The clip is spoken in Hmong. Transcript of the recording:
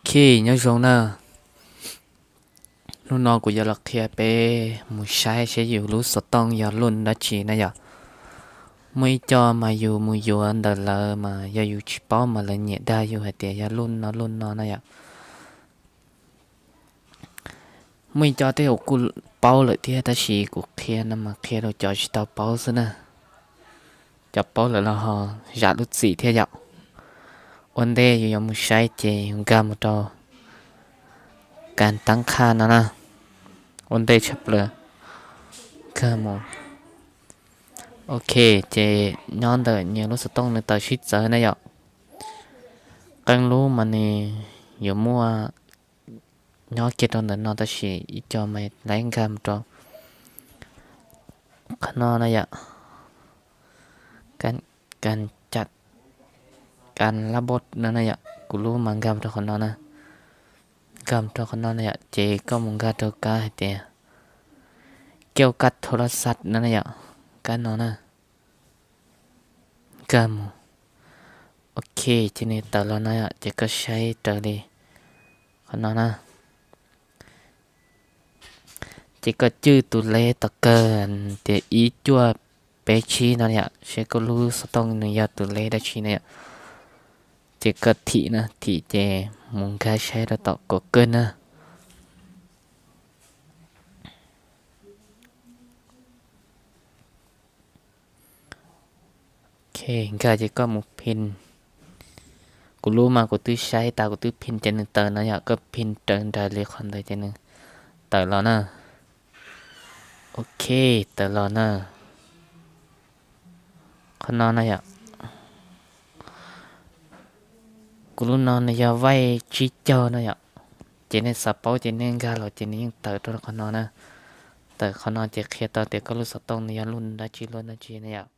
Ok, nyob zoo na. Hnub no kuv yuav los qhia peb mus saib seb yus lub xov tooj yog lub dab tsi na yom. Muaj ib co mas yus mus yuav ntawm lawv mas yog yus tsis paub mas lawv nyiam dag yus hais tias yog lub no lub no na yom. Muaj ib co tej zaum kuj paub lawm thiab tab sis kuv qhia no mas qhia rau cov tsis tau paub xwb na. Cov paub lawm los ho zam lub txim thiab yom. Ua ntej yus yuav mus saib ces yus nkag mus rau kas tab qha no na. Ua ntej tshaj plaws nkag mus. Ok, ces nyob ntawm nyias lub xov tooj nws tawm sib txawv na yom. Qee lub mas nws yuav muaj nyob kiag rau ntawm no tab sis ib co mas lawv nkag mus rau qhov no na yom. Kas, kas lab bot no na yom, kuv lub mas nkag mus rau qhov no na. Nkag mus rau qhov no na yom, ces koj mus nkag rau kab hais tias kiauj kab tho lab xaj no na yom, kab no na. Nkag mus. Ok, ces nws tawm los no yom, ces koj saib raws li qhov no na. Ces koj cwj tus leb tom kawg tias ib cuaj peb tsib no yom, seb koj lub xov tooj nws yog tus leb dab tsi na yom. Ces koj thim na, thim ces mus nkag saib rau tom Google na. Ok, nkag ces koj mus phin. Kuv lub mas kuv twb saib tas kuv twb phin ces nws tawm no yom, koj phin raws nraim li qhov ntawd ces nws tawm los na. Ok, tawm los na. Qhov no na yom. Kuv lub no nws yog vaij tsib caug no yom. Ces nej xav paub ces nej nkag los ces nws yeej tawm rau qhov no na. Tawm qhov no ces qhia tau tias koj lub xov tooj nws yog lub dab tsi lub dab tsi na yom.